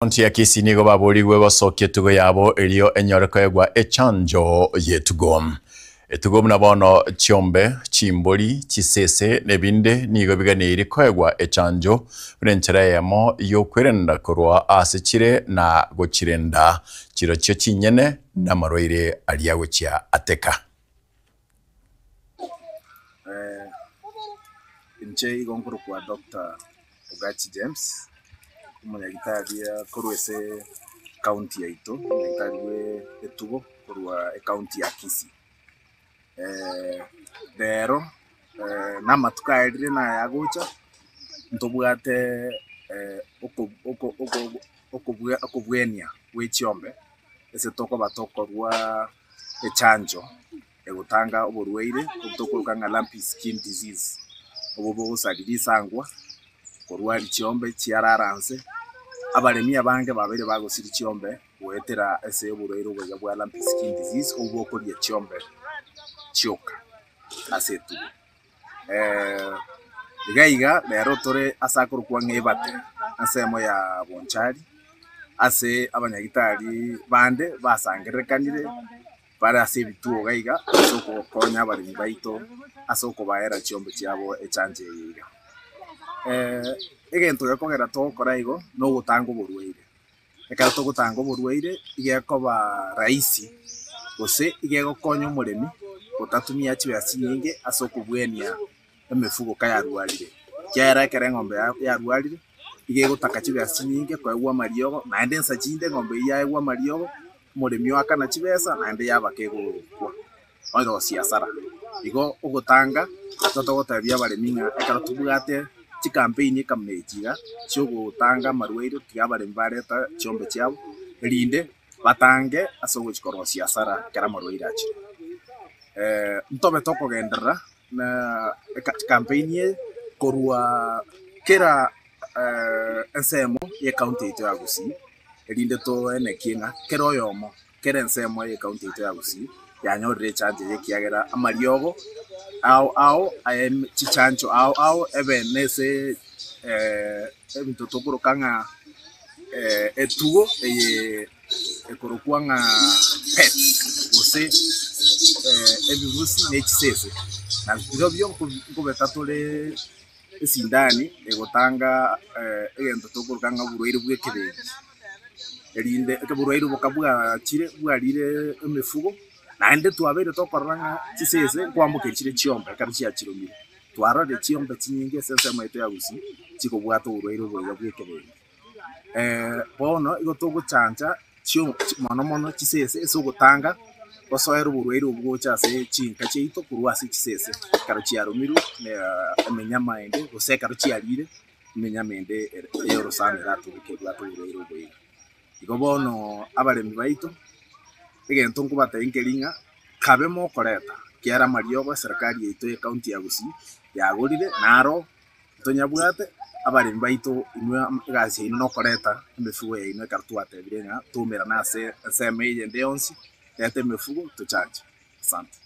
Ekaunti ya Kisii nigo baborigwe gosokia etugo yabo erio enyore koegwa echanjo y'etugo. Etugo buna bono chiombe, chimbori, chisese na ebinde nigo biganeiri koegwa echanjo buna enchera eyemo y'okwerenda korwa ase chire na gochirenda chirochio chinyene namarwaire aria gochia ateka. Inche igo nkorokwa Doctor Ogachi James, omonyagitari korwa ase ecounty yaito, omonyagitari bwe etugo korwa ecounty ya Kisii. Rero na amatuko aerire na ayagocha, ntobwate okobwenia bwe chiombe ase tokoba tokorwa echanjo egotanga oborwaire obwo tokoroka ng'a lumpy skin disease, obwo bogosaria risangwa, korwaria chiombe chiarara nse, abaremi abange babeire bagosiria chiombe goetera ase oborwaire obo iga bwa lumpy skin disease obwo bokoria chiombe chioka ase etugo. Iga iga rero tore ase akorokwa ng'a Ebate, ensemo ya Bonchari, ase abanyagitari bande basangererekanire bare ase ebituo iga iga ase okogokonya abaremi baito ase okobaera chiombe chiabo echanjo eye iga. Egento gekogera togokora igo, nogotanga oborwaire. Ekero togotanga oborwaire iga ekoba rahisi gose iga egokonya omoremi gotatumia chibesa chinyinge ase okobwenia emefugo kayarwarire. Ekiagera ekero eng'ombe yarwarire iga egotaka chibesa chinyinge koegwa amariogo naende nsa chinde eng'ombe eyio yaegwa amariogo, omoremi oakana chibesa naende yaba kegokwa. Orosie asara. Igo ogotanga nigo togotebia abaremi ng'a ekero tobwate chikampeini ekamuna echi iga chiogotanga amarwaire tiga abaremi bareta chiombe chiabo erinde batange ase ogochia korosia asara ekero amarwaire achire. Ntobe tokogenderera na ekampeini eye korwa kera ensemo ye ecounty yaito ya Gusii erinde toenekie ng'a kera oyomo. Kera ensemo y'ecounty yaito ya Gusii yanyorire echanjo eye ekiagera amariogo ao ao aye chichanjo ao ao ebe nese ebinto tokoroka ng'a etugo eye ekorokwa ng'a pets gose ebibusi ne chisese. Na birobio nkobeta tore esindani egotanga egento tokoroka ng'a oborwaire bwa ekebengi. Erinde oborwaire boka bwachire bwarire emefugo, naende twabeire tokorora ng'a chisese nkoamboka chire chiombe ekero chiachiromire. Twarorire chiombe chinyinge ase ensemo yaito ya Gusii chikobwata oborwaire obo iga bwa ekebengi. Bono igo togochancha chio mono mono chisese ase ogotanga gosoera oborwaire obwo gocha ase chinka chiaito korwa ase chisese ekero chiaromirwe na emenyama ende gose ekero chiarire. emenyama ende y'orosana eratoboke ebwate oborwaire obo iga. Igo bono abaremi baito, egento nkobatebia nkeri ng'a kabe mokoreta ekiagera amariogo eserekari yaito ya ecounty ya Gusii yagorire naro ntonyabwate, abaremi baito inwe egasi yaino nokoreta emefugo yaino ekero twatebire ng'a toumerane ase ensemo eyende yonsi, reta emefugo tochanche. Asante.